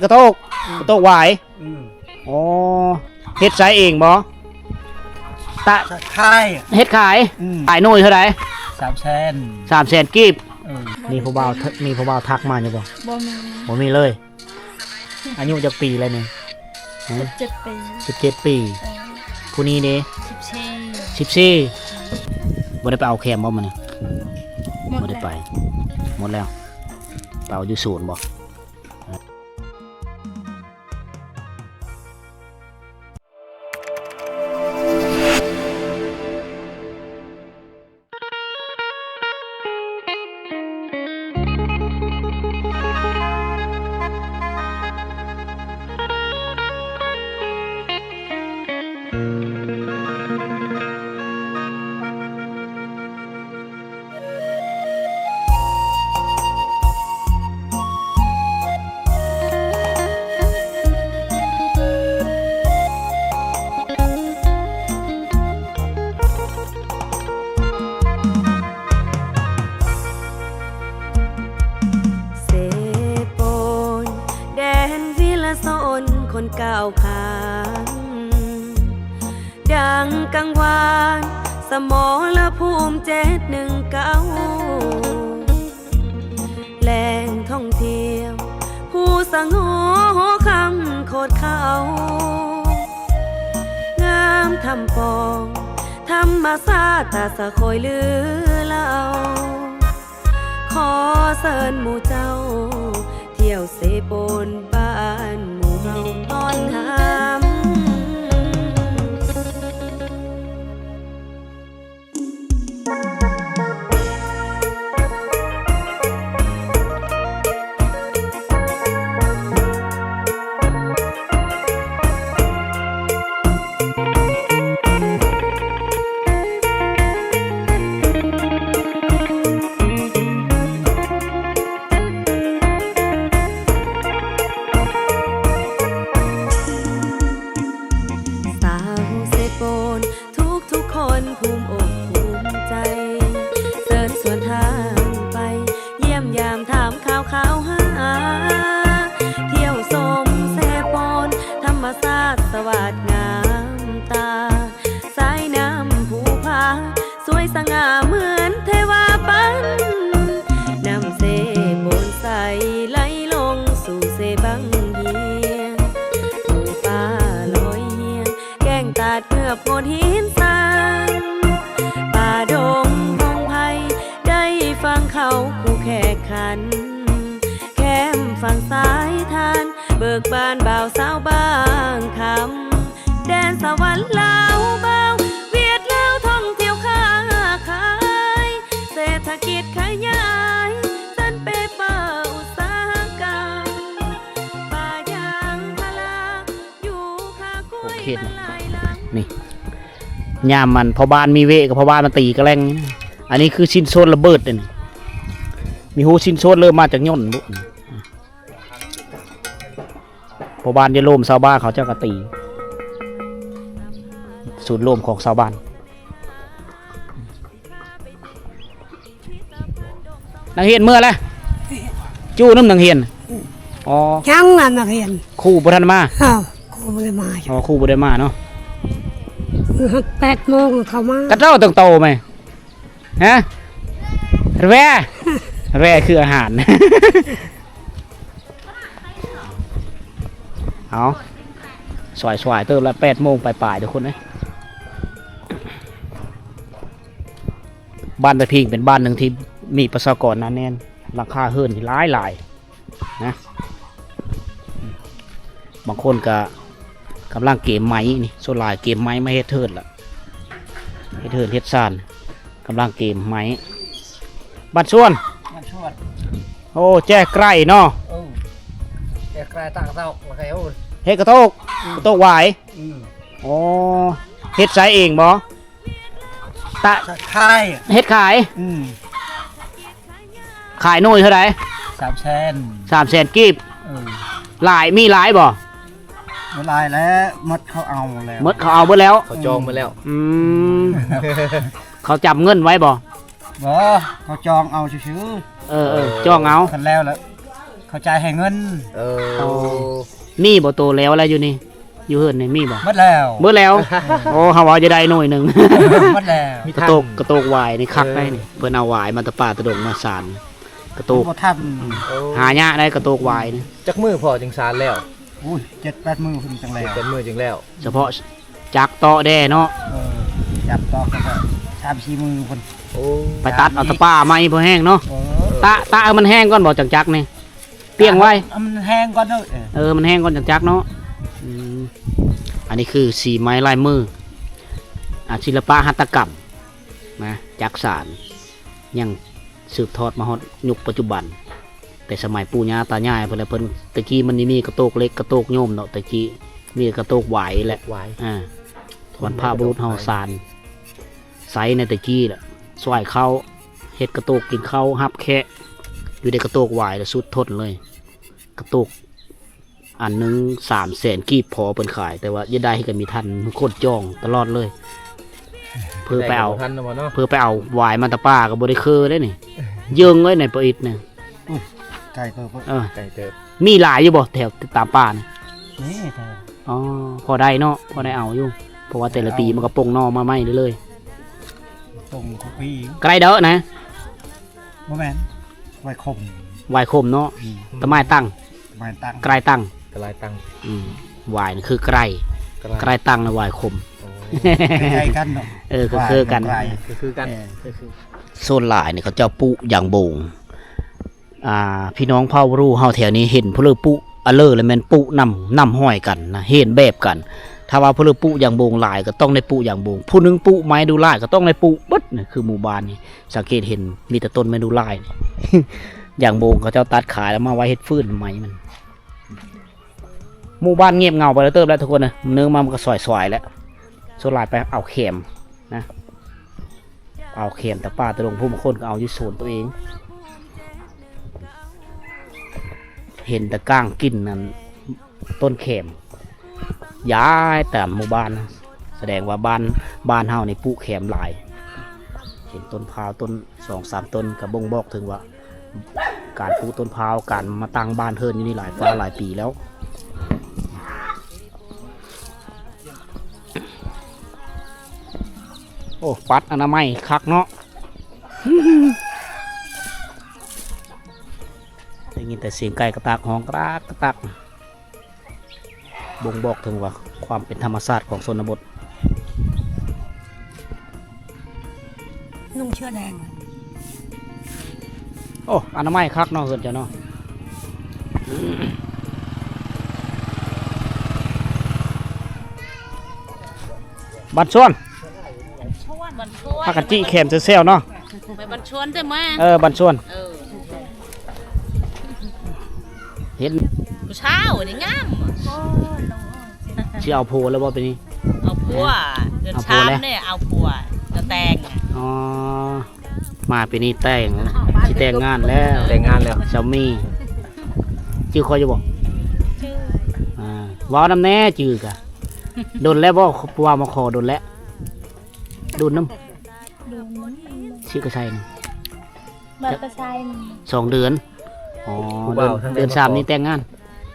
ກະໂຕກ ອືມ ກະໂຕກຫວາຍ ອືມ ອໍ ເຮັດໃຊ້ເອງບໍ່? ຕະ ຂາຍ ເຮັດຂາຍ ອືມ ຂາຍໜ່ວຍເທົ່າໃດ? ສາມແສນ ສາມແສນກີບ ເອີ ມີຜູ້ບ່າວ ມີຜູ້ບ່າວທັກມາຢູ່ບໍ່? ບໍ່ມີ ບໍ່ມີເລີຍ. ອາຍຸຈັກປີແລ້ວນີ້? ຮະ? ສິບເຈັດປີ ສິບເຈັດປີ ເອີ ຜູ້ນີ້ເດ້? ສິບສີ່ ສິບສີ່ ບໍ່ໄດ້ໄປເອົາແຄມບໍ່ມື້ນີ້? ໝົດ ບໍ່ໄດ້ໄປ ແລ້ວ ໝົດແລ້ວ ໄປເອົາຢູ່ສູນບໍ່? ເຊໂປນ ແດນວິລະຊົນຄົນກ້າວຂ້າມ ດັ່ງກັງວານສະໝໍລະພູມເຈັດໜຶ່ງເກົ້າ ແຫຼ່ງທ່ອງທ່ຽວພູສະຫງົວຫໍຄຳໂຄດເຂົາ ງາມທຳປອງທຳມະຊາດຕາສະຄອຍລືເລົ່າ ຂໍເຊີນໝູ່ເຈົ້າ ທ່ຽວເຊໂປນບ້ານໝູ່ເຮົານອນຫຳ. ສາວເຊໂປນ ທຸກໆຄົນພູມອົກພູມໃຈ ເຊີນຊວນທ່ານໄປ ຢ້ຽມຢາມຖາມຂ່າວຄາວຫາ ທ່ຽວຊົມເຊໂປນ ທຳມະຊາດສະຫວາດງາມຕາ ສາຍນ້ຳພູຜາ ສວຍສະຫງ່າເໝືອນເທວາປັນ ນ້ຳເຊໂປນໃສໄຫຼລົງສູ່ເຊບັງຮຽງ ພູຜາລອຍຮຽງ ແກ້ງຕາດເກືອບໂຂດຫີນຊັນ ປ່າດົງພົງໄພ ໄດ້ຟັງເຂົາຄູ່ແຂກຂັນ ແຄມຝັ່ງສາຍທານ ເບີກບານບ່າວສາວບາງຄຳ ແດນສະຫວັນລາວບ່າວ ຫວຽດລາວທ່ອງທ່ຽວຄ້າຂາຍ ເສດຖະກິດຂະຫຍາຍ ສັນເປເປີອຸດສາຫະກຳ ປ່າຢາງພາລາ ຢູ່ຄາກ້ວຍ ເຂດນີ້ ມັນຫຼາຍຫຼັງ ນີ້ ຍາມມັນພໍ່ບ້ານມີເວະກັບພໍ່ບ້ານມາຕີກະແລ່ງນີ້ນະ ອັນນີ້ຄືຊິ້ນສ່ວນລະເບີດເດ້ນີ້ ມີຮູ້ຊິ້ນສ່ວນເລີ່ມມາຈາກຍົນບຸ ພໍ່ບ້ານຢ່າໂລມຊາວບ້ານເຂົາເຈົ້າກະຕີ ສູນລວມຂອງຊາວບ້ານ. ນັກຮຽນເມືອແລ້ວ ຢູ່ນຳນັກຮຽນ ອໍ ຍັງນະນັກຮຽນ ຄູບໍ່ທັນມາ ເອີ ຄູບໍ່ໄດ້ມາ ອໍ ຄູບໍ່ໄດ້ມາເນາະ ແປດໂມງເຂົາມາ ກະເຈົ້າຕັ້ງໂຕແມ ຮະ ແຣ ແຣຄືອາຫານ ເອົາ ສວາຍໆເຕີບລະ ແປດໂມງປາຍໆ ທຸກຄົນເອີຍ ບ້ານຕາພິງເປັນບ້ານໜຶ່ງທີ່ມີປະຊາກອນໜາແໜ້ນ ຫຼັງຄາເຮືອນຫຼາຍໆ ນະ ບາງຄົນກະກຳລັງເກມໄມ້ນີ້ ສ່ວນຫຼາຍເກມໄມ້ມາເຮັດເຮືອນລະ ເຮັດເຮືອນເຮັດຊານ ກຳລັງເກມໄມ້ ບ້ານສວນ ບ້ານສວນ ໂອ້ ແຈກໄກເນາະ ເອີ ແຈກໄກຕາກະຕອກລະໄກໂອ້ ເຮັດກະໂຕກ ອືມ ກະໂຕກຫວາຍ ອືມ ອໍ ເຮັດໃຊ້ເອງບໍ່? ຕະ ຂາຍ ເຮັດຂາຍ ອືມ ຂາຍໜ່ວຍເທົ່າໃດ? ສາມແສນ ສາມແສນກີບ ເອີ ຫຼາຍ ມີຫຼາຍບໍ່? ບໍ່ຫຼາຍແລ້ວ ໝົດເຂົາເອົາແລ້ວ ໝົດເຂົາເອົາເບິດແລ້ວ ເຂົາຈອງເບິດແລ້ວ ອືມ ເຂົາຈຳເງິນໄວ້ບໍ່? ບໍ່ ເຂົາຈອງເອົາຊື່ໆ ເອີໆ ຈອງເອົາ ຄັນແລ້ວລະ ຈ່າຍໃຫ້ເງິນ. ເອີ ໂອ້ ມີບໍ່ໂຕແລ້ວລະຢູ່ນີ້? ຢູ່ເຮືອນນີ້ມີບໍ່? ໝົດແລ້ວ ໝົດແລ້ວ. ໂອ້ ເຮົາເວົ້າຈະໄດ້ໜ່ວຍໜຶ່ງ. ໝົດແລ້ວ. ມີ ກະໂຕກ ກະໂຕກຫວາຍນີ້ຄັກໄດ໋ນີ້. ເອີ ເພິ່ນເອົາຫວາຍມາແຕ່ປ່າແຕ່ດົງມາສານ ກະໂຕກ ບໍ່ທັນ. ໂອ້ ຫາຍາກໄດ໋ກະໂຕກຫວາຍນີ້. ຈັກມື້ພໍ່ຈຶ່ງສານແລ້ວ? ໂອ້ຍ ເຈັດແປດມື້ເພິ່ນຈັ່ງແລ້ວ. ເຈັດແປດມື້ຈຶ່ງແລ້ວ. ສະເພາະຈັກເຕາະແດ່ເນາະ. ເອີ ຈັກເຕາະກໍສາມສີ່ມື້ພຸ້ນ. ໂອ້ ໄປຕັດເອົາແຕ່ປ່າໃໝ່ພໍແຫ້ງເນາະ. ເອີ ຕະ ຕະໃຫ້ມັນແຫ້ງກ່ອນບໍ່ ຈັ່ງຈັກນີ້? ປ່ຽງໄວ້ ໃຫ້ມັນແຫ້ງກ່ອນເດີ. ເອີ ເອີ ມັນແຫ້ງກ່ອນຈັ່ງຈັກເນາະ. ອືມ ອັນນີ້ຄືສີໄມ້ລາຍມື ອາ ສິລະປະຫັດຖະກຳນະ ຈັກສານ ຍັງສືບທອດມາຮອດຍຸກປັດຈຸບັນ ແຕ່ສະໄໝປູ່ຍ່າຕາຍາຍເພິ່ນແຫຼະ. ເພິ່ນ ແຕ່ກີ້ມັນມີກະໂຕກເຫຼັກ ກະໂຕກໂຍມເນາະ ແຕ່ກີ້ມີກະໂຕກຫວາຍແຫຼະ. ຫວາຍ ອາ ບັນພະບຸລຸດເຮົາສານໃຊ້ໃນແຕ່ກີ້ແຫຼະ ສວາຍເຂົ້າ ເຮັດກະໂຕກກິນເຂົ້າ ຮັບແຂກ ຢູ່ໃນກະໂຕກຫວາຍລະສຸດທົນເລີຍ. ກະໂຕກອັນໜຶ່ງສາມແສນກີບພໍເພິ່ນຂາຍ ແຕ່ວ່າຢາກໄດ້ກໍມີທັນຄົນຈອງຕະຫຼອດເລີຍ. ເພື່ອໄປເອົາ ໄດ້ກໍບໍ່ທັນນະບໍ່ເນາະ ເພື່ອໄປເອົາຫວາຍມາແຕ່ປ່າກໍບໍ່ໄດ້ຄືເດ້ນີ້. ເຢິງເອີຍ ໃນປະອິດນີ້. ອຸ້ຍ ໄກເຕີບ. ເອີ ໄກເຕີບ. ມີຫຼາຍຢູ່ບໍ່ແຖວຕາມປ່ານີ້? ມີ. ອໍ ພໍໄດ້ເນາະ ພໍໄດ້ເອົາຢູ່ ເພາະວ່າແຕ່ລະປີມັນກໍປົ່ງໜໍ່ມາໃໝ່ເລື້ອຍໆ. ປົ່ງທຸກປີ. ກະໄດ້ເດີນະ. ບໍ່ແມ່ນ ຫວາຍຂົມ. ຫວາຍຂົມເນາະ. ອືມ ຕະໄມ້ຕັງ ຕະໄມ້ຕັງ ກະໄລຕັງ ກະໄລຕັງ. ອືມ ຫວາຍນີ້ຄືກະໄລ ກະໄລຕັງນະ ຫວາຍຂົມ. ໂອ້ ໃກ້ໆກັນເນາະ. ເອີ ຄືໆກັນ ຫວາຍ ຄືໆກັນ. ເອີ ຄື ຄື ສ່ວນຫຼາຍນີ້ເຂົາເຈົ້າປູກຢາງໂບງ. ອ່າ ພີ່ນ້ອງເຜົ່າບຣູເຮົາແຖວນີ້ເຫັນຜູ້ເລີປູກອາເລີ ແລ້ວແມ່ນປູກນຳ ນຳຫ້ອຍກັນນະ ເຫັນແບບກັນ. ຖ້າວ່າຜູ້ເລີປູກຢາງໂບງຫຼາຍກໍຕ້ອງໄດ້ປູກຢາງໂບງ ຜູ້ໜຶ່ງປູກໄມ້ດູຫຼາຍກໍຕ້ອງໄດ້ປູກເບິດນະ. ຄືໝູ່ບ້ານນີ້ ສັງເກດເຫັນມີແຕ່ຕົ້ນໄມ້ດູຫຼາຍ. ຢາງໂບງເຂົາເຈົ້າຕັດຂາຍແລ້ວມາໄວ້ເຮັດຟືນໄມ້ມັນ. ໝູ່ບ້ານງຽບເຫງົາໄປແລ້ວເຕີບແລ້ວທຸກຄົນເອີຍ. ເນີມາມັນກໍສວາຍໆແລ້ວ. ສ່ວນຫຼາຍໄປເອົາແຄມນະ ເອົາແຄມແຕ່ປ່າແຕ່ດົງ. ຜູ້ບາງຄົນກໍເອົາຢູ່ສວນຕົວເອງ. ເຫັນແຕ່ກ້າງກິນນັ້ນ ຕົ້ນແຄມ ຢາຍຕາມໝູ່ບ້ານ. ສະແດງວ່າບ້ານ ບ້ານເຮົານີ້ປູກແຄມຫຼາຍ. ເຫັນຕົ້ນພ້າວຕົ້ນສອງສາມຕົ້ນ ກໍບົ່ງບອກເຖິງວ່າ ການປູກຕົ້ນພ້າວ ການມາຕັ້ງບ້ານເຮືອນຢູ່ນີ້ຫຼາຍຟ້າຫຼາຍປີແລ້ວ. ໂອ້ ປັດອະນາໄມຄັກເນາະ. ໄດ້ຍິນແຕ່ສຽງໄກ່ກະຕາກຮ້ອງກະຕາກກະຕາກ. ບົ່ງບອກເຖິງວ່າຄວາມເປັນທຳມະຊາດຂອງຊົນນະບົດ. ນຸ່ງເສື້ອແດງ. ໂອ້ ອະນາໄມຄັກເນາະ ເຮືອນເຈົ້າເນາະ. ບ້ານສວນ ບ້ານສວນ ພາກັນຈີ້ແຄມແຊວໆເນາະ. ໄປບ້ານສວນເດີມາ. ເອີ ບ້ານສວນ. ເອີ ເຫັນຜູ້ສາວນີ້ງາມ. ຊິເອົາຜົວແລ້ວບໍ່ປີນີ້? ເອົາຜົວ ເດືອນສາມນີ້ເອົາຜົວ ຈະແຕ່ງ. ອໍ ມາປີນີ້ແຕ່ງ ຊິແຕ່ງງານແລ້ວ. ແຕ່ງງານແລ້ວ. ສາມີ ຈື່ຂ້ອຍຢູ່ບໍ່? ຈື່. ອ່າ ເວົ້ານຳແດ່ ຈື່ກະ. ດົນແລ້ວບໍ່ ຜູ້ບ່າວມາຂໍ? ດົນແລ້ວ. ດົນນຳ. ຊິກະໄຊນະ. ມາແຕ່ໄຊ. ສອງເດືອນ. ອໍ ເດືອນ ເດືອນສາມນີ້ແຕ່ງງານ.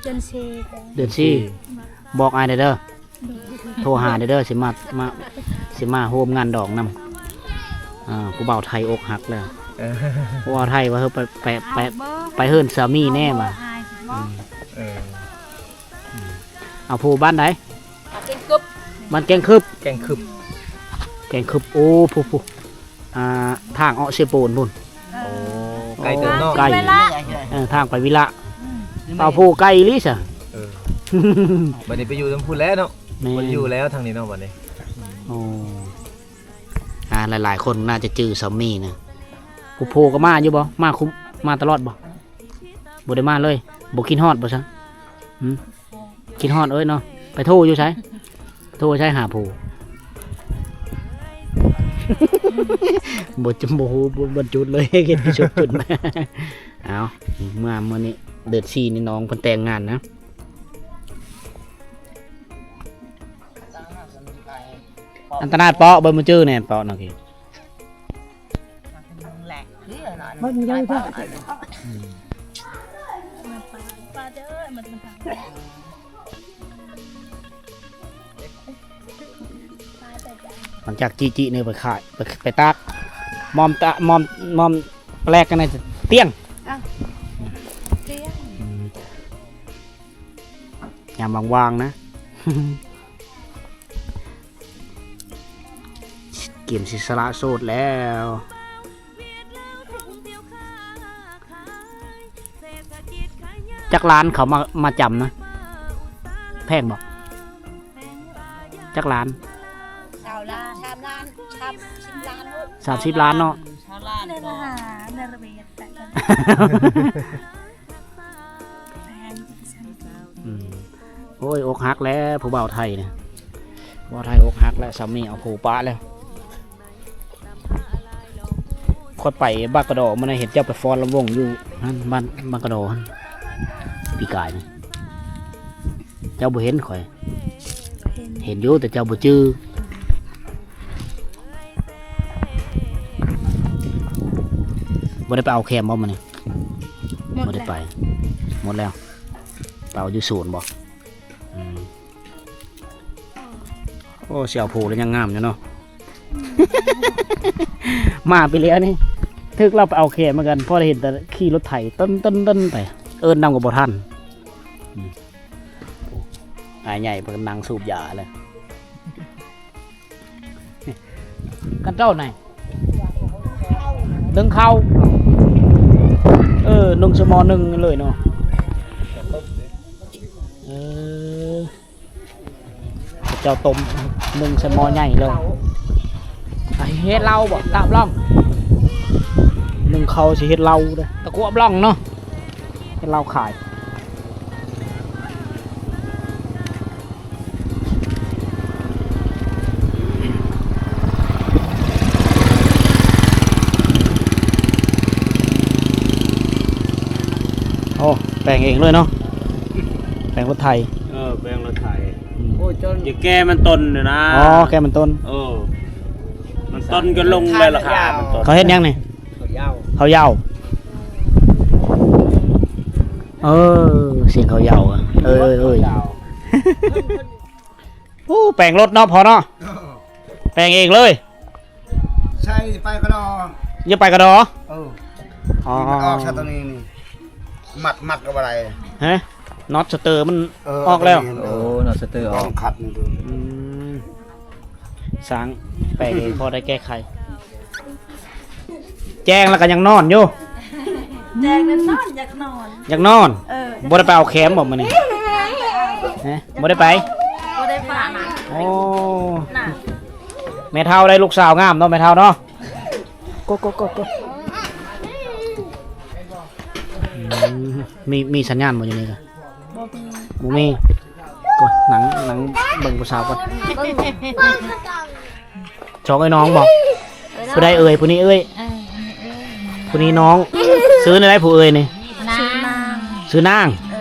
ເດືອນສີ່. ເດືອນສີ່. ບອກອ້າຍແດ່ເດີ. ໂທຫາແດ່ເດີ ຊິມາ ມາ ຊິມາຮ່ວມງານດອງນຳ. ອ່າ ຜູ້ບ່າວໄທອົກຫັກແລ້ວ. ເອີ ຜູ້ບ່າວໄທວ່າ ເຮີ ໄປ ໄປ ໄປ ໄປເຮືອນສາມີແດ່ວ່າ. ເອີ ເອົາຜູ້ບ້ານໃດ? ບ້ານແກ້ງຄຶບ. ບ້ານແກ້ງຄຶບ. ແກ້ງຄຶບ ແກ້ງຄຶບ. ໂອ້ ຜູ້ ຜູ້ ອ່າ ທາງເອາະເຊໂປນພຸ້ນ. ໂອ້ ໄກເຕີບເນາະ. ໄກ ເອີ ທາງໄປວິລະ. ອືມ ເອົາຜູ້ໄກອີ່ຫຼີຊະ. ເອີ ບັດນີ້ໄປຢູ່ນຳພຸ້ນແລ້ວເນາະ. ແມ່ນ ບໍ່ຢູ່ແລ້ວທາງນີ້ເນາະບັດນີ້. ໂອ້ ອ່າ ຫຼາຍໆຄົນໜ້າຈະຈື່ສາມີນະ. ຜູ້ໂພກໍມາຢູ່ບໍ່? ມາຄຸມ ມາຕະຫຼອດບໍ່? ບໍ່ໄດ້ມາເລີຍ. ບໍ່ຄິດຮອດບໍ່ຊະ? ຫື? ຄິດຮອດເອີຍເນາະ. ໄປໂທຢູ່ໃສ? ໂທໃສຫາຜູ້? ບໍ່ ບໍ່ຮູ້ ບໍ່ ບໍ່ຈຸດເລີຍ. ເຮັດຄືຊຸກຈຸດ. ເອົາ ເມື່ອ ມື້ນີ້ເດືອນສີ່ນີ້ນ້ອງເພິ່ນແຕ່ງງານນະ. ອັນຕະນາດເປາະ ເບິ່ງມື້ຈື່ແນ່ ເປາະນະ. ມັນຍັງໄດ້. ອືມ ມາໄປ ຫຼັງຈາກຈີ້ໆນີ້ໄປຂາຍ ໄປ ໄປຕາກ ໝ່ອມຕາກ ໝ່ອມ ໝ່ອມແປກກັນນະ ຕຽງ ອ້າວ ຕຽງ ອືມ ຍາມວ່າງໆນະ ກຽມຊິສະຫຼະໂສດແລ້ວ. ຈັກລ້ານເຂົາມາ ມາຈຳນະ ແພງບໍ່? ຈັກລ້ານ? ຊາວລ້ານ ສາມລ້ານ ສາມສິບລ້ານເນາະ ຊາວລ້ານ ອືມ ໂອ້ຍ ອົກຫັກແລ້ວ ຜູ້ບ່າວໄທນີ້ ຜູ້ບ່າວໄທອົກຫັກແລ້ວ ສາມີເອົາຜູ້ປະແລ້ວ. ຂ້ອຍໄປບາກກະດໍ ມື້ນັ້ນເຫັນເຈົ້າໄປຟ້ອນລຳວົງຢູ່ຫັ້ນ ບ້ານບາກກະດໍຫັ້ນ ປີກາຍນີ້ ເຈົ້າບໍ່ເຫັນຂ້ອຍ ເຫັນ ເຫັນຢູ່ ແຕ່ເຈົ້າບໍ່ຈື່. ບໍ່ໄດ້ໄປເອົາແຄມບໍ່ມື້ນີ້? ໝົດ ບໍ່ໄດ້ໄປ ແລ້ວ ໝົດແລ້ວ ໄປເອົາຢູ່ສວນບໍ່? ອືມ ໂອ້ ສຽວໂພລະຍັງງາມຢູ່ເນາະ ມາປີແລ້ວນີ້ ຖືກລາວໄປເອົາແຄມເໝືອນກັນ ພໍໄດ້ເຫັນແຕ່ຂີ່ລົດໄຖ ເຕີນໆໆໄປ ເອີ້ນນຳກໍບໍ່ທັນ. ອືມ ອ້າຍໃຫຍ່ເພິ່ນນັ່ງສູບຢາແລ້ວ. ຄັນເຈົ້າໄນ ໜຶ້ງເຂົ້າ ເອີ ໜຶ້ງຊະມໍໜຶ່ງເລີຍເນາະ ເອີ ເຈົ້າຕົ້ມໜຶ້ງຊະມໍໃຫຍ່ເລີຍ ເຮັດເຫຼົ້າບໍ່? ຕາບລ່ອງ ໜຶ້ງເຂົ້າຊິເຮັດເຫຼົ້າເດີ້ ຕະກົວບລ່ອງເນາະ. ເຮັດເຫຼົ້າຂາຍ. ໂອ້ ແປງເອງເລີຍເນາະ ແປງລົດໄຖ. ເອີ ແປງລົດໄຖ. ອືມ ໂອ້ຍ ຈະແກ່ມັນຕົ້ນຢູ່ນະ. ອໍ ແກ່ມັນຕົ້ນ. ເອີ ມັນຕົ້ນກໍລົງແລ້ວລາຄາມັນຕົ້ນ. ເຂົາເຮັດຫຍັງນີ້? ເຂົາຢາວ ເຂົາຢາວ. ເອີ ສຽງເຂົາຢາວ ເອີ ເອີ ເອີ. ໂອ້ ແປງລົດເນາະພໍ່ເນາະ ແປງເອງເລີຍ. ໃຊ່ ໄປກະດໍ ຢ່າໄປກະດໍ. ເອີ ອໍ ມັນອອກຊະໂຕນີ້ນີ້ ມັດ ມັດກໍບໍ່ໄດ້. ຮະ ນັອດສະເຕີມັນ ເອີ ອອກແລ້ວ. ໂອ້ ນັອດສະເຕີອອກ ຕ້ອງຂັດນີ້. ອືມ ສ້າງແປງເອງພໍໄດ້ແກ້ໄຂ. ແຈ້ງແລ້ວກໍຍັງນອນຢູ່. ແຈ້ງນັ້ນນອນ ຢາກນອນ ຢາກນອນ. ເອີ ບໍ່ໄດ້ໄປເອົາແຄມບໍ່ມື້ນີ້? ຮະ ບໍ່ໄດ້ໄປ ບໍ່ໄດ້ໄປ. ໂອ້ ແມ່ເຖົ້າໄດ້ລູກສາວງາມເນາະ ແມ່ເຖົ້າເນາະ. ໂກ ໂກ ໂກ ໂກ. ອືມ ມີ ມີສັນຍານບໍ່ຢູ່ນີ້ກະ? ບໍ່ມີ ບໍ່ມີ. ໂອ້ຍ ນັ່ງ ນັ່ງເບິ່ງຜູ້ສາວກ່ອນ. ສອງເອື້ອຍນ້ອງບໍ່? ເອື້ອຍນ້ອງ. ຜູ້ໃດເອື້ອຍ? ຜູ້ນີ້ເອື້ອຍ. ເອີ ຜູ້ນີ້ເອື້ອຍ ຜູ້ນີ້ນ້ອງ. ຊື່ແນວໃດຜູ້ເອື້ອຍນີ້? ນາງ. ຊື່ນາງ. ເອີ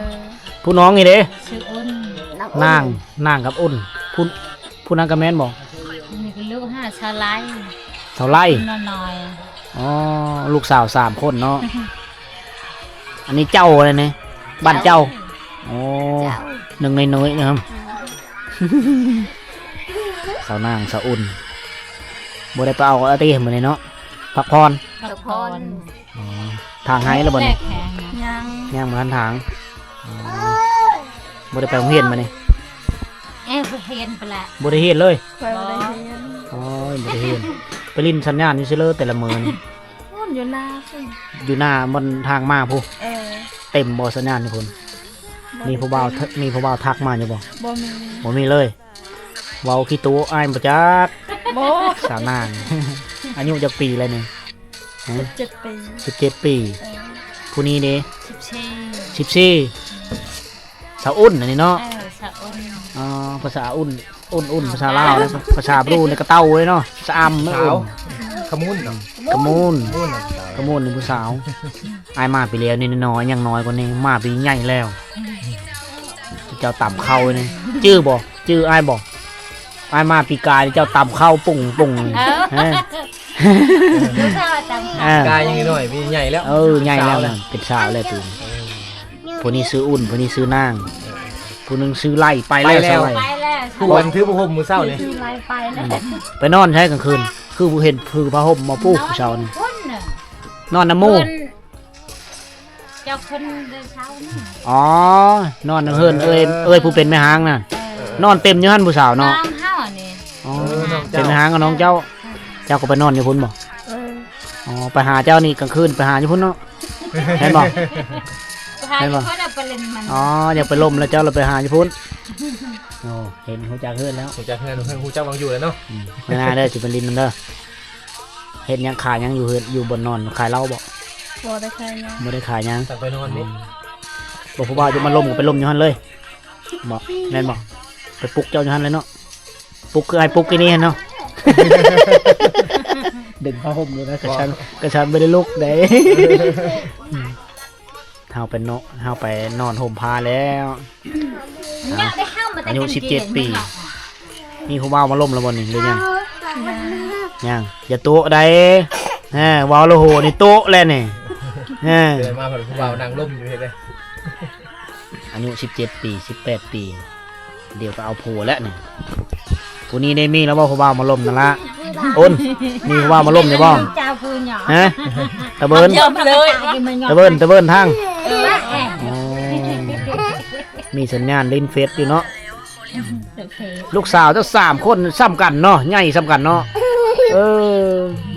ຜູ້ນ້ອງນີ້ເດ້? ຊື່ອຸ່ນ. ນາງ ນາງກັບອຸ່ນ. ຜູ້ ຜູ້ນັ້ນກະແມ່ນບໍ່? ນີ້ກະລູກຫາສາວໄລ. ສາວໄລ ນ້ອຍໆ. ອໍ ລູກສາວສາມຄົນເນາະ. ອັນນີ້ເຈົ້າແລ້ວນີ້ ບ້ານເຈົ້າ. ໂອ້ ເຈົ້າ ໜຶ່ງໃນໜ້ອຍນະ. ສາວນາງ ສາວອຸ່ນ ບໍ່ໄດ້ໄປເອົາອາຕິມື້ນີ້ເນາະ ພັກຜ່ອນ ພັກຜ່ອນ. ອໍ ຖາງໄຮ່ແລ້ວບໍ່ນີ້? ຍັງ ຍັງບໍ່ທັນຖາງ. ອໍ ບໍ່ໄດ້ໄປໂຮງຮຽນມື້ນີ້? ເອີ ໄປຮຽນພຸ້ນແຫຼະ. ບໍ່ໄດ້ຮຽນເລີຍ? ຂ້ອຍບໍ່ໄດ້ຮຽນ. ໂອ້ຍ ບໍ່ໄດ້ຮຽນ ໄປຫຼິ້ນສັນຍານຢູ່ຊື່ເລີ ແຕ່ລະມື້ນີ້. ພຸ້ນ ຢູ່ໜ້າພຸ້ນ ຢູ່ໜ້າບ່ອນທາງມາພຸ້ນ. ເອີ ເຕັມບໍ່ສັນຍານຢູ່ພຸ້ນ? ມີຜູ້ບ່າວ ມີຜູ້ບ່າວທັກມາຢູ່ບໍ່? ບໍ່ມີ ບໍ່ມີເລີຍ. ເວົ້າຂີ້ໂມ້ ອ້າຍບໍ່ຈັກ. ບໍ່ ສາວນາງ ອາຍຸຈັກປີແລ້ວນີ້? ຮະ ສິບເຈັດປີ. ສິບເຈັດປີ. ເອີ ຜູ້ນີ້ເດ? ສິບສີ່ ສິບສີ່. ສາວອຸ່ນອັນນີ້ເນາະ. ເອີ ສາວອຸ່ນ. ອໍ ພາສາອຸ່ນ ອຸ່ນໆ ພາສາລາວເນາະ. ພາສາບຣູໃນກະເຕົ້າເລີຍເນາະ ສະອຳ. ສາວ ຂະມຸນເນາະ ຂະມຸນ ຂະມຸນ ຂະມຸນນີ້ຜູ້ສາວ. ອ້າຍມາປີແລ້ວນີ້ນ້ອຍ ຍັງນ້ອຍກວ່ານີ້ ມາປີໃຫຍ່ແລ້ວ. ເຈົ້າຕຳເຂົ້ານີ້ ຈື່ບໍ່? ຈື່ອ້າຍບໍ່? ອ້າຍມາປີກາຍນີ້ ເຈົ້າຕຳເຂົ້າປຸ້ງໆ. ເອີ ຮະ ຜູ້ສາວຕຳ ເອີ ກາຍຍັງນ້ອຍ ປີໃຫຍ່ແລ້ວ. ເອີ ໃຫຍ່ແລ້ວ ເປັນສາວແລ້ວ. ເອີ ຜູ້ນີ້ຊື່ອຸ່ນ ຜູ້ນີ້ຊື່ນາງ ຜູ້ໜຶ່ງຊື່ໄລ່ ໄປແລ້ວ ໄປແລ້ວ ສາວໄລ່ ໄປແລ້ວ ຜູ້ອັນຖືຜ້າຫົ່ມມື້ເຊົ້ານີ້ ໄລ່ໄປແລ້ວ ໄປນອນໃສກາງຄືນ? ຄືບໍ່ເຫັນຖືຜ້າຫົ່ມມາປູກຜູ້ສາວນີ້ ນອນນຳໝູ່ ເຈົ້າຄົນເດີເຊົ້ານີ້ ອໍ ນອນນຳເຮືອນເອີຍ ເອີຍຜູ້ເປັນແມ່ຮ້າງນະ ເອີ ນອນເຕັມຢູ່ຫັ້ນຜູ້ສາວເນາະ ນ້ອງເຮົານີ້ ອໍ ເປັນແມ່ຮ້າງກັບນ້ອງເຈົ້າ ເຈົ້າກໍໄປນອນຢູ່ພຸ້ນບໍ່? ອໍ ໄປຫາເຈົ້ານີ້ກາງຄືນ ໄປຫາຢູ່ພຸ້ນເນາະ ແມ່ນບໍ່? ໄປຫາຢູ່ພຸ້ນ ໄປຫຼິ້ນນຳມັນ ອໍ ຢາກໄປລົມແລ້ວເຈົ້າລະໄປຫາຢູ່ພຸ້ນ ໂອ້ ເຫັນ ຮູ້ຈັກເຮືອນແລ້ວ ຮູ້ຈັກເຮືອນ ຮູ້ຈັກບ່ອນຢູ່ແລ້ວເນາະ ອືມ ມື້ໜ້າເດີຊິໄປຫຼິ້ນນຳເດີ ເຮັດຫຍັງຂາຍຫຍັງຢູ່ເຮືອນ ຢູ່ບ່ອນນອນ ຂາຍເຫຼົ້າບໍ່? ບໍ່ໄດ້ຂາຍຫຍັງ ບໍ່ໄດ້ຂາຍຫຍັງ ຕັ້ງໄປນອນນີ້ ອືມ ບໍ່ ຜູ້ບ່າວຈະມາລົມກໍໄປລົມຢູ່ຫັ້ນເລີຍ ບໍ່ ແມ່ນບໍ່? ໄປປຸກເຈົ້າຢູ່ຫັ້ນເລີຍເນາະ ປຸກຄືອ້າຍປຸກກີ້ນີ້ຫັ້ນເນາະ ດຶງຜ້າຫົ່ມຢູ່ນະ ກະຊັ້ນ ກະຊັ້ນບໍ່ໄດ້ລຸກເດ້ ເຮົາໄປເນາະ ເຮົາໄປນອນຮົ່ມຜ້າແລ້ວ ອາຍຸສິບເຈັດປີ ມີຜູ້ບ່າວມາລົມແລ້ວບໍ່ນີ້ ຫຼືຍັງ? ຍັງ ຢ່າໂຕະໃດ ເອີ ເວົ້າລະໂຫນີ້ໂຕະແລ້ວນີ້ ເອີ ເກີດມາເພິ່ນຜູ້ບ່າວນັ່ງລົມຢູ່ເຮັດເດ້ ອາຍຸສິບເຈັດປີ ສິບແປດປີ ດຽວກໍເອົາຜົວແລ້ວນີ້ ຜູ້ນີ້ໄດ້ມີແລ້ວບໍ່ ຜູ້ບ່າວມາລົມນັ້ນລະ? ໂອ້ນ ມີຜູ້ບ່າວມາລົມຢູ່ບໍ່? ຮະ? ຕະເບີນ ຕະເບີນ ຕະເບີນທາງ ໂອ້ ມີສັນຍານຫຼິ້ນເຟສຢູ່ເນາະ ລູກສາວເຈົ້າສາມຄົນສ່ຳກັນເນາະ ໃຫຍ່ສ່ຳກັນເນາະ ເອີ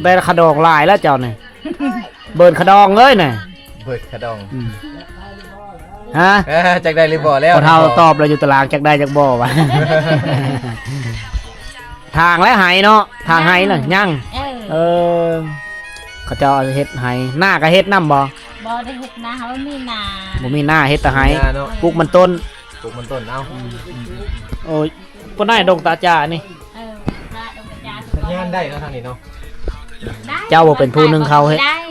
ໄດ້ຂະດອງຫຼາຍແລ້ວເຈົ້ານີ້ ເບີນຂະດອງເລີຍນະ ເບີນຂະດອງ ອືມ ຮະ? ເອີ ຈັກໄດ້ຫຼືບໍ່ແລ້ວ ພໍ່ເຖົ້າຕອບລະຢູ່ຕາລາງ ຈັກໄດ້ຈັກບໍ່ວະ ຖາງແລະໄຮ່ເນາະ ຖາງໄຮ່ນະ ຍັງ ເອີ ເອີ ເຂົາເຈົ້າເຮັດໄຮ່ ນາກໍເຮັດນຳບໍ່? ບໍ່ໄດ້ເຮັດນາ ເຮົາບໍ່ມີນາ ບໍ່ມີນາ ເຮັດແຕ່ໄຮ່ ບໍ່ມີນາເນາະ ປູກມັນຕົ້ນ ປູກມັນຕົ້ນ ເອົາ ອືມ ໂອ້ຍ ປານໃດດົງຕາຈານີ້ ເອີ ດອງຕາຈາ ສັນຍານໄດ້ເນາະທາງນີ້ເນາະ ໄດ້ ເຈົ້າບໍ່ເປັນຜູ້ໜຶ້ງເຂົ້າ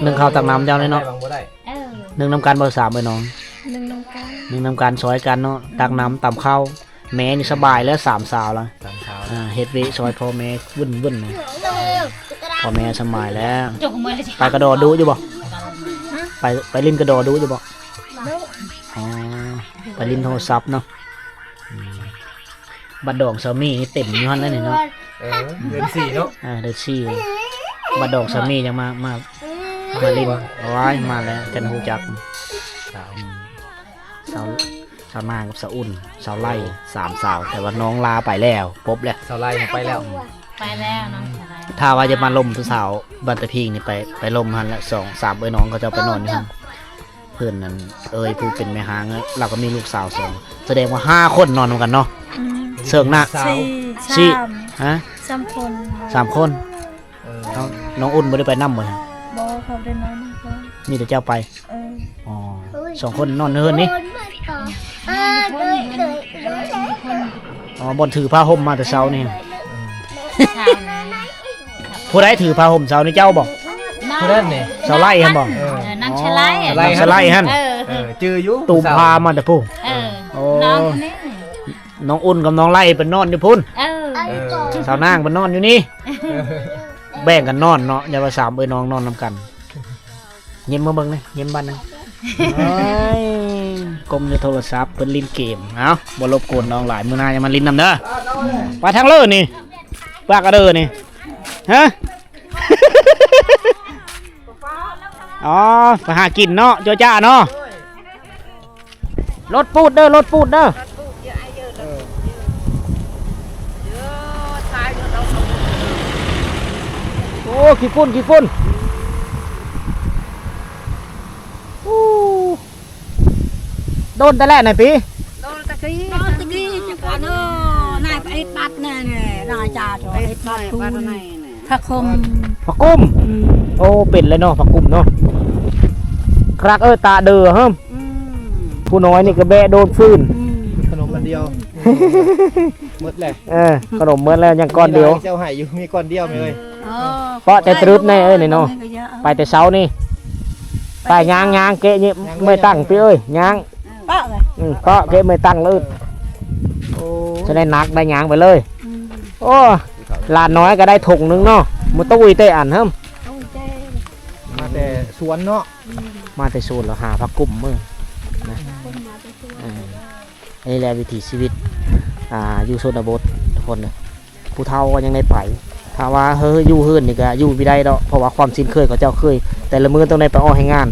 ໜຶ້ງເຂົ້າຕັກນ້ຳເຈົ້ານີ້ເນາະ ບໍ່ໄດ້ ເອີ ໜຶ້ງນຳກັນບໍ່ ສາມເອີຍນ້ອງ ໜຶ້ງນຳກັນ ໜຶ້ງນຳກັນ ຊ່ອຍກັນເນາະ ຕັກນ້ຳຕຳເຂົ້າ ແມ່ນີ້ສະບາຍແລ້ວ ສາມສາວລະ ສາມສາວ ອ່າ ເຮັດວຽກຊ່ອຍພໍ່ແມ່ວຸ້ນໆ ພໍ່ແມ່ສະບາຍແລ້ວ ໄປກະດໍດຸຢູ່ບໍ່? ໄປ ໄປຫຼິ້ນກະດໍດຸຢູ່ບໍ່? ອໍ ໄປຫຼິ້ນໂທລະສັບເນາະ ອືມ ບັດດອງສາມີນີ້ເຕັມຢູ່ຫັ້ນແຫຼະນີ້ເນາະ ເອີ ເດືອນສີ່ເນາະ ອ່າ ເດືອນສີ່ ບັດດອງສາມີຍັງມາ ມາ ມາຫຼິ້ນ ໂອ້ຍ ມາແລ້ວ ຈັ່ງຮູ້ຈັກ ສາວ ອືມ ສາວ ສາວນາງກັບສາວອຸ່ນ ສາວໄລ່ ສາມສາວ ແຕ່ວ່ານ້ອງລາໄປແລ້ວ ປົບແລ້ວ ສາວໄລ່ໄປແລ້ວ ອືມ ໄປແລ້ວເນາະ ສາວໄລ່ ຖ້າວ່າຈະມາລົມຜູ້ສາວບ້ານຕາພິງນີ້ ໄປ ໄປລົມຫັ້ນແຫຼະ ສອງສາມເອີຍນ້ອງເຂົາເຈົ້າໄປນອນຢູ່ຫັ້ນ ເພິ່ນນັ້ນ ເອີຍຜູ້ເປັນແມ່ຮ້າງ ລາວກໍມີລູກສາວສອງ ສະແດງວ່າຫ້າຄົນນອນນຳກັນເນາະ ອືມ ເຊິ່ງນະ ສີ່ ສີ່ ສາມ ຮະ? ສາມຄົນ ສາມຄົນ ເອີ ນ້ອງ ນ້ອງອຸ່ນບໍ່ໄດ້ໄປນຳບໍ່? ບໍ່ ເຂົາໄດ້ນອນນຳເຂົາ ມີແຕ່ເຈົ້າໄປ ເອີ ອໍ ສອງຄົນນອນໃນເຮືອນນີ້ ເອີ ເອີ ເອີ ເອີ ອໍ ບ່ອນຖືຜ້າຫົ່ມມາແຕ່ເຊົ້ານີ້ ເອີ ຜູ້ໃດຖືຜ້າຫົ່ມເຊົ້ານີ້ ເຈົ້າບໍ່? ຜູ້ນັ້ນນີ້ ສາວໄລ່ຫັ້ນບໍ່? ເອີ ເອີ ນາງສາວໄລ່ ສາວໄລ່ຫັ້ນ ເອີ ເອີ ຈື່ຢູ່ ຕູມຜ້າມາແຕ່ຜູ້ ເອີ ໂອ້ ນ້ອງຄົນນີ້ ນ້ອງອຸ່ນກັບນ້ອງໄລ່ໄປນອນຢູ່ພຸ້ນ ເອີ ເອີ ສາວນາງໄປນອນຢູ່ນີ້ ເອີ ແບ່ງກັນນອນເນາະ ຢ່າວ່າສາມເອີຍນ້ອງນອນນຳກັນ ຍິ້ມມາເບິ່ງແດ່ ຍິ້ມບາດໜຶ່ງ ໂອ້ຍ ກົ້ມຢູ່ໂທລະສັບ ເພິ່ນຫຼິ້ນເກມ ເອົ້າ ບໍ່ລົບກວນນ້ອງຫຼາຍ ມື້ໜ້າຢ່າມາຫຼິ້ນນຳເດີ ໄປທາງເລີນີ້ ປາກກະເດີນີ້ ຮະ ອໍ ໄປຫາກິນເນາະ ໂຈຈ້າເນາະ ລົດປູດເດີ ລົດປູດເດີ ໂອ້ ຂີ້ຝຸ່ນ ຂີ້ຝຸ່ນ ໂອ້ ໂດນແຕ່ແລະນະປີ ໂດນຕະກີ້ ໂດນຕະກີ້ ຈັກອັນເອີ ນາຍໄປເຮັດບັດແນ່ ນາຍຈາໂຈເຮັດບັດ ບັດໃນ ຜັກກຸ້ມ ຜັກກຸ້ມ ອືມ ໂອ້ ເປັນແລ້ວເນາະ ຜັກກຸ້ມເນາະ ຄັກເອີຍ ຕາເດີເຮີ້ມ ອືມ ຜູ້ນ້ອຍນີ້ກໍແບະໂດນຟື້ນ ອືມ ຂະໜົມອັນດຽວ ໝົດແລ້ວ ເອີ ຂະໜົມໝົດແລ້ວ ຍັງກ້ອນດຽວ ເຈົ້າໃຫ້ຢູ່ ມີກ້ອນດຽວແມ່ເອີຍ ອໍ ເປາະແຕ່ຕະລຶບແນ່ເອີຍນີ້ເນາະ ໄປແຕ່ເຊົ້ານີ້ ໄປຍ່າງໆ ເກະເມື່ອຍຕັງ ປີເອີຍ ຍ່າງ ເປາະເລີຍ ອືມ ເປາະເກະເມື່ອຍຕັງເລີຍ ໂອ້ ຈະໄດ້ໜັກ ໄດ້ຍ່າງໄປເລີຍ ອືມ ໂອ້ ຫຼານນ້ອຍກໍໄດ້ຖົງໜຶ່ງເນາະ ມື້ຕຸ້ຍເຕະອັນເຮີ້ມ ມາແຕ່ສວນເນາະ ອືມ ມາແຕ່ສວນແລ້ວຫາຜັກກຸ້ມມື້ນະ ອັນນີ້ແຫຼະວິຖີຊີວິດ ອ່າ ຢູ່ຊົນນະບົດທຸກຄົນເອີຍ. ຜູ້ເຖົ້າກໍຍັງໄດ້ໄປ ຖ້າວ່າເຮີ້ຢູ່ເຮືອນນີ້ກໍຢູ່ບໍ່ໄດ້ດອກ ເພາະວ່າຄວາມຊິນເຄີຍເຂົາເຈົ້າເຄີຍ ແຕ່ລະມື້ຕ້ອງໄດ້ໄປອອກແຮງງານ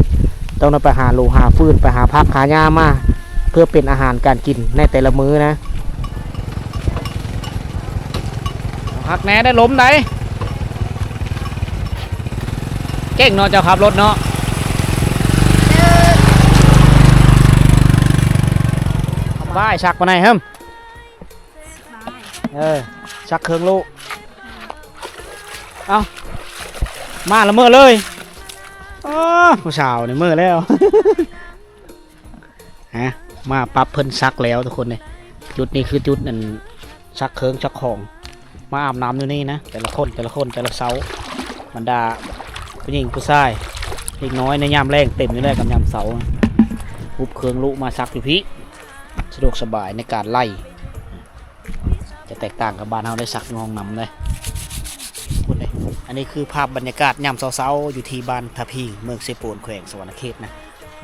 ຕ້ອງໄດ້ໄປຫາໂລຫາຟືນ ໄປຫາຜັກຫາຫຍ້າມາ ເພື່ອເປັນອາຫານການກິນໃນແຕ່ລະມື້ນະ. ຄັກແນ່ໄດ໋ ລົມໄດ໋ ເກັ່ງເນາະ ເຈົ້າຂັບລົດເນາະ. ບາຍ ຊັກປານໃດເຮີ້ມ? ເອີ ຊັກເຄິ່ງໂລ. ເອົ້າ ມາລະເມີເລີຍ. ອໍ ຜູ້ສາວນີ້ເມີແລ້ວ. ຮະ ມາປັບເພິ່ນຊັກແລ້ວທຸກຄົນເອີຍ. ຈຸດນີ້ຄືຈຸດອັນຊັກເຄື່ອງຊັກຂອງ ມາອາບນ້ຳຢູ່ນີ້ນະ ແຕ່ລະຄົນ ແຕ່ລະຄົນ ແຕ່ລະເຊົ້າ ບັນດາຜູ້ຍິງຜູ້ຊາຍ ເດັກນ້ອຍໃນຍາມແລງເຕັມຢູ່ແລ້ວ ກັບຍາມເຊົ້າ ຮຸບເຄື່ອງລຸມາຊັກຢູ່ພີ້ ສະດວກສະບາຍໃນການໄລ່. ຈະແຕກຕ່າງກັບບ້ານເຮົາໄດ໋ ຊັກຢູ່ຫ້ອງນ້ຳເດ້ ພຸ້ນເດ້. ອັນນີ້ຄືພາບບັນຍາກາດຍາມເຊົ້າໆ ຢູ່ທີ່ບ້ານທ່າພິງ ເມືອງເຊໂປນ ແຂວງສະຫວັນນະເຂດນະ.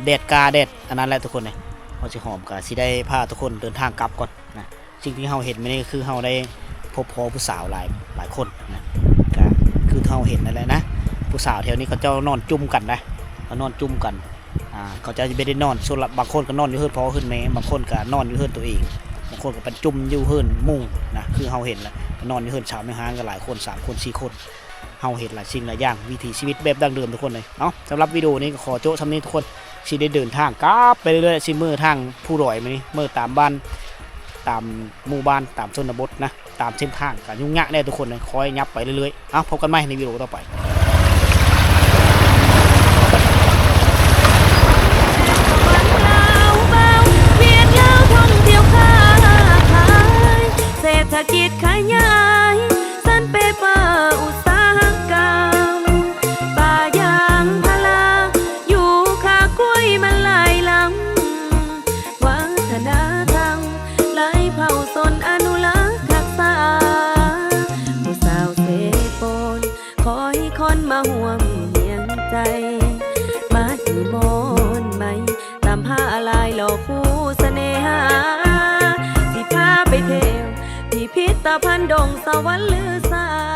ແດດກາແດດອັນນັ້ນແຫຼະທຸກຄົນເອີຍ. ເຮົາຊິຫອມກະຊິໄດ້ພາທຸກຄົນເດີນທາງກັບກ່ອນນະ. ສິ່ງທີ່ເຮົາເຫັນມື້ນີ້ຄືເຮົາໄດ້ພົບພໍຜູ້ສາວຫຼາຍ ຫຼາຍຄົນນະ ກະຄືເຮົາເຫັນນັ້ນແຫຼະນະ. ຜູ້ສາວແຖວນີ້ເຂົາເຈົ້ານອນຈຸ່ມກັນໄດ໋ ເຂົານອນຈຸ່ມກັນ. ອ່າ ເຂົາເຈົ້າຈະບໍ່ໄດ້ນອນ ສ່ວນລະ ບາງຄົນກໍນອນຢູ່ເຮືອນພໍ່ເຮືອນແມ່ ບາງຄົນກໍນອນຢູ່ເຮືອນຕົວເອງ ບາງຄົນກໍໄປຈຸ່ມຢູ່ເຮືອນໝູ່ນະ ຄືເຮົາເຫັນລະ ກໍນອນຢູ່ເຮືອນຊາວແມ່ຮ້າງກໍຫຼາຍຄົນ ສາມຄົນ ສີ່ຄົນ. ເຮົາເຫັນຫຼາຍສິ່ງຫຼາຍຢ່າງ ວິຖີຊີວິດແບບດັ້ງເດີມທຸກຄົນເອີຍ. ເອົ້າ ສຳລັບວິດີໂອນີ້ກໍຂໍໂຈະສ່ຳນີ້ທຸກຄົນ ຊິໄດ້ເດີນທາງກັບໄປເລື້ອຍໆ ຊິເມືອທາງພູດອຍມື້ນີ້ ເມືອຕາມບ້ານ ຕາມໝູ່ບ້ານ ຕາມຊົນນະບົດນະ. ຕາມເສັ້ນທາງກໍຫຍຸ້ງຍາກແດ່ທຸກຄົນເອີຍ ຄ່ອຍຫຍັບໄປເລື້ອຍໆ. ເອົ້າ ພົບກັນໃໝ່ໃນວິດີໂອຕໍ່ໄປ. ວຽກລາວທ່ອງທ່ຽວຄ້າຂາຍ ເສດຖະກິດຂະຫຍາຍ ສັນເປເປີອຸດສາຫະກຳ ປ່າຢາງພາລາ ຢູ່ຂ້າກ້ວຍມັນຫຼາຍລຳ ວັດທະນະທຳ ຫຼາຍເຜົ່າຊົນອະນຸລັກຮັກສາ ຜູ້ສາວເຊໂປນ ຄອຍຄົນມາຮ່ວມຮຽງໃຈ ມາທີ່ມ່ອນໄໝ ຕາມຫາອາລາຍຫຼໍ່ຄູ່ສະເໜຫາ ຊິພາໄປທ່ຽວພິພິທະພັນດົງສະຫວັນລືສາ.